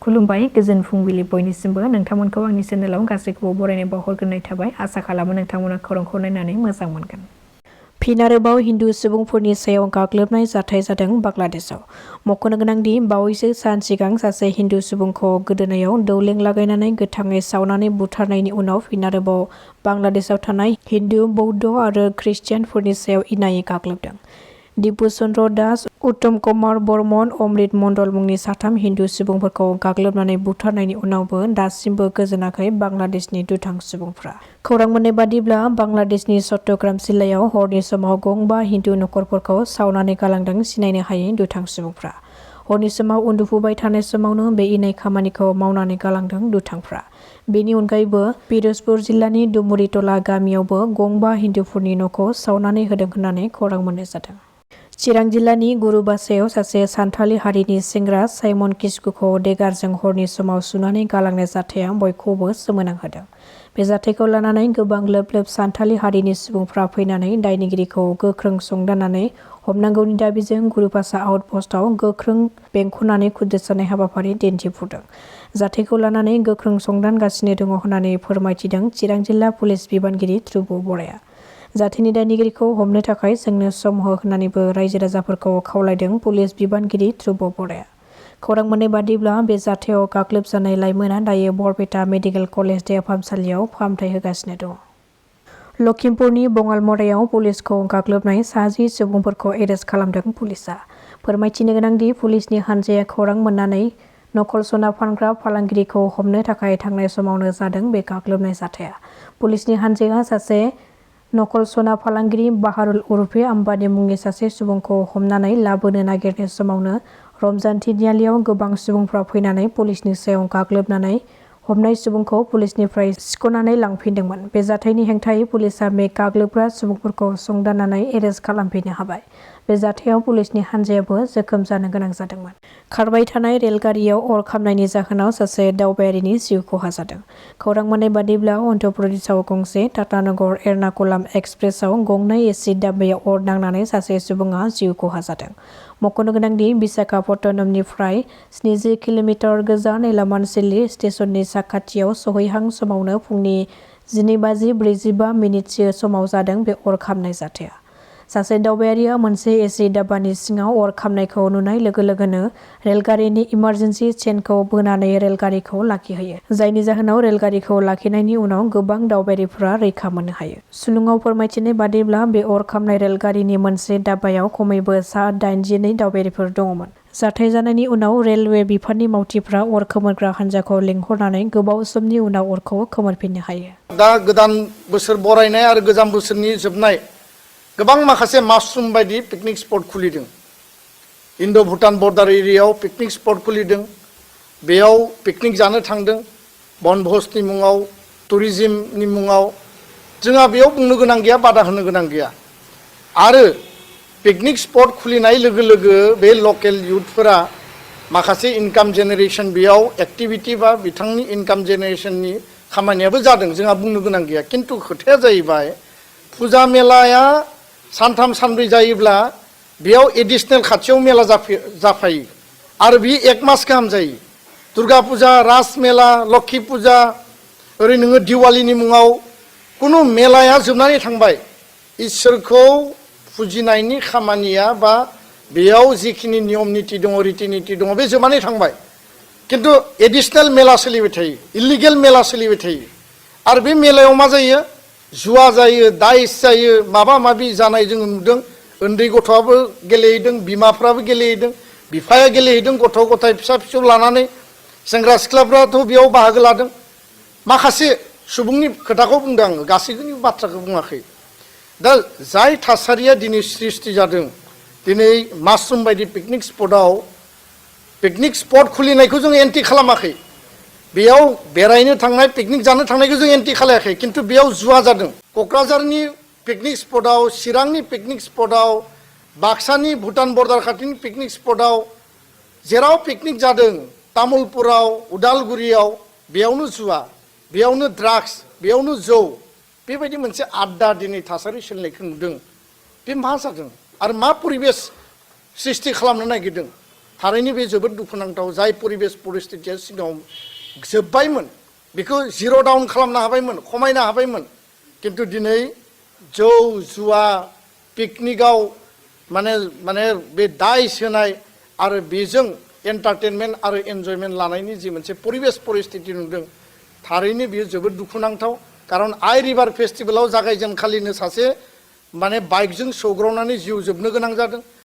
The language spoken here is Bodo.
खुलुमबाय गोजोन फुंबिलि बयनिसिमबो नोंथांमोनखौ आंनि चेनेलाव गासैखौबो बरायनाय बावहरग्रोनाय थाबाय आसा खालामो नोंथांमोना खौरांखौ नायनानै मोजां मोनगोन। फिन आरोबाव हिन्दु सुबुंफोरनि सायाव गाग्लोबनाय जाथाय जादों बांलादेशआव। मख'नो गोनांदि बावैसो सान सिगां सासे हिन्दु सुबुंखौ गोदोनायाव दौलें लागायनानै गोथाङै सावनानै बुथारनायनि उनाव फिन आरोबाव बांलादेशआव थानाय हिन्दु, बौद्ध आरो ख्रिस्टियानफोरनि सायाव इनायै गाग्लोबदों। दिपु चन्द्र दास, उत्तम कुमार बर्मन, अमृत मण्डल मुंनि साथाम हिन्दु सुबुंफोरखौ गाग्लोबनानै बुथारनायनि उनावबो दासिमबो गोजोनाखै बांलादेशनि दुथां सुबुंफ्रा। खौरां मोननाय बादिब्ला बांलादेशनि चट्टग्राम जिल्लायाव हरनि समाव गंबा हिन्दु नखरफोरखौ सावनानै गालांदों सिनायनो हायै दुथां सुबुंफ्रा। हरनि समाव उन्दुफुबाय थानाय समावनो बे इनाय खामानिखौ मावनानै गालांदों दुथांफ्रा। बेनि अनगायैबो पिर'जपुर जिल्लानि डुमुरिटला गामियावबो गंबा हिन्दुफोरनि न'खौ सावनानै होदों होननानै खौरां मोननाय जादों। चिरां जिल्लानि गुरुबासायाव सासे सान्थालि हारिनि सेंग्रा साइमन किस्कुखौ देगारजों हरनि समाव सुनानै गालांनाय जाथाया बयखौबो सोमोनांहोदों। बे जाथायखौ लानानै गोबां लोब लोब सान्थालि हारिनि सुबुंफ्रा फैनानै दायनिगिरिखौ गोख्रों संदाननानै हमनांगौनि दाबिजों गुरुबासा आउटपस्टआव गोख्रों बेंखननानै खुद्रिसानाय हाबाफारि दिन्थिफुंदों। जाथायखौ लानानै गोख्रों संदानगासिनो दङ होननानै फोरमायथिदों चिरां जिल्ला पुलिस बिबानगिरि ध्रुब बर'आ। जाथायनि दायनिगिरिखौ हमनो थाखाय जोंनो सम हो होननानैबो रायजो राजाफोरखौ खावलायदों पुलिस बिबानगिरि ध्रुब बर'आ। खौरां मोननाय बादिब्ला बे जाथायाव गाग्लोबजानाय लाइमोना दायो बरपेटा मेडिकेल कलेज देहा फाहामसालियाव फाहामथाय होगासिनो दं। लखिमपुरनि बङालमरायाव पुलिसखौ गाग्लोबनाय 60 सुबुंफोरखौ एरेस्ट खालामदों पुलिसआ। फोरमायथिनो गोनांदि पुलिसनि हानजाया खौरां मोननानै नकल सना फानग्रा फालांगिरिखौ हमनो थाखाय थांनाय समावनो जादों बे गाग्लोबनाय जाथाया। पुलिसनि हानजाया सासे नकल सना फालांगिरि बाहारुल उर्फे आम्बानी मुंनि सासे सुबुंखौ हमनानै लाबोनो नागिरनाय समावनो रमजान थिनियालियाव गोबां सुबुंफ्रा फैनानै पुलिसनि सायाव गाग्लोबनानै हमनाय सुबुंखौ पुलिसनिफ्राय सिख'नानै लांफिनदोंमोन। बे जाथायनि हेंथायै पुलिसआ बे गाग्लोबग्रा सुबुंफोरखौ संदाननानै एरेस्ट खालामफिननो हाबाय। बे जाथायाव पुलिसनि हानजायाबो जोखोम जानो गोनां जादोंमोन। खारबाय थानाय रेलगारियाव अर खामनायनि जाहोनाव सासे दावबायारिनि जिउ खहा जादों। खौरां मोननाय बादिब्ला अन्ध्र प्रदेशआव गंसे टाटानगर एर्नाकुलाम एक्सप्रेसआव गंनै एसि दाब्बायाव अर नांनानै सासे सुबुङा जिउ खहा जादों। मख'नो गोनांदि विशाखापट्टनमनिफ्राय 70 किल'मिटार गोजान एलामानसिल्ली स्टेशननि साखाथियाव सहैहां समावनो फुंनि 12:45 समाव जादों बे अर खामनाय जाथाया। सासे दावबायारिया मोनसे एसि दाब्बानि सिङाव अर खामनायखौ नुनाय लोगो लोगोनो रेलगारिनि इमारजेन्सि चेनखौ बोनानै रेलगारिखौ लाखिहोयो। जायनि जाहोनाव रेलगारिखौ लाखिनायनि उनाव गोबां दावबायारिफोरा रैखा मोननो हायो। सुलुङाव फोरमायथिनाय बादिब्ला बे अर खामनाय रेलगारिनि मोनसे दाब्बायाव खमैबो सा 82 दावबायारिफोर दङमोन। जाथाय जानायनि उनाव रेलवे बिफाननि मावथिफ्रा अर खोमोरग्रा हान्जाखौ लिंहरनानै गोबाव समनि उनाव अरखौ खोमोरफिननो हायो। दा गोदान बोसोर बरायनाय आरो गोजाम बोसोरनि जोबनाय गोबां माखासे मासरुम बायदि पिकनिक स्पट खुलिदों। इन्ड' भुटान बर्डार एरियायाव पिकनिक स्पट खुलिदों। बेयाव पिकनिक जानो थांदों बनभोजनि मुङाव, टुरिजिमनि मुङाव। जोंहा बेयाव बुंनो गोनां गैया, बादा होनो गोनां गैया। आरो पिकनिक स्पट खुलिनाय लोगो लोगो बे लकेल इयुथफोरा माखासे इनकाम जेनेरेशन बेयाव एक्टिभिटी बा बिथांनि इनकाम जेनेरेशननि खामानियाबो जादों, जोंहा बुंनो गोनां गैया। खिन्थु खोथाया जाहैबाय फुजा मेलाया सानथाम सानब्रै जायोब्ला बेयाव एडिशनेल खाथियाव मेला जाफायो आरो बे 1 मास गाहाम जायो। दुर्गा फुजा, राज मेला, लक्षी फुजा, ओरै नोङो दिवालीनि मुङाव कुनु मेलाया जोबनानै थांबाय। इसोरखौ फुजिनायनि खामानिया बा बेयाव जिखिनि नियम निति दङ, रिति निति दङ, बे जोबनानै थांबाय। खिन्थु एडिशनेल मेला सोलिबाय थायो, इलिगेल मेला सोलिबाय थायो। आरो बे मेलायाव मा जायो? जुवा जायो, दाइस जायो, माबा माबि जानाय जोङो नुदों। उन्दै गथ'आबो गेलेहैदों, बिमाफ्राबो गेलेहैदों, बिफाया गेलेहैदों, गथ' गथाय फिसा फिसौ लानानै सेंग्रा सिख्लाफ्राथ' बेयाव बाहागो लादों। माखासे सुबुंनि खोथाखौ बुंदों आङो, गासैबोनि बाथ्राखौ बुङाखै। दा जाय थासारिया दिनै सृष्टि जादों, दिनै मासरुम बायदि पिकनिक स्पट खुलिनायखौ जों एन्टि खालामाखै। बेयाव बेरायनो थांनाय, पिकनिक जानो थांनायखौ जों एन्टि खालायाखै। खिन्थु बेयाव जुवा जादों। क'क्राझारनि पिकनिक स्पटआव, चिरांनि पिकनिक स्पटआव, बाक्सानि भुटान बर्डार खाथिनि पिकनिक स्पटआव, जेराव पिकनिक जादों तामुलपुराव, उदालगुरियाव, बेयावनो जुवा, बेयावनो ड्राग्स, बेयावनो जौ, बेबायदि मोनसे आड्डा दिनै थासारि सोलिनायखौ नुदों। बे मा जादों आरो मा परिबेस सृष्टि खालामनो नागिरदों? थारैनो बे जोबोद दुखुनांथाव जाय परिबेस परिस्थितिया सिगाङाव जोब्बायमोन बेखौ जिर' डाउन खालामनो हाबायमोन खमायनो हाबायमोन किन्तु दिनै जौ जुवा पिकनिकआव माने बे दाइस होनाय आरो बेजों एन्टारटेनमेन्ट आरो एन्जयमेन्ट लानायनि जि मोनसे परिबेस परिस्थिति नुदों थारैनो बेयो जोबोद दुखुनांथाव कारन आइ रिभार फेस्टिभेलाव जागायजेनखालिनो सासे माने बाइकजों सौग्रावनानै जिउ जोबनो गोनां जादों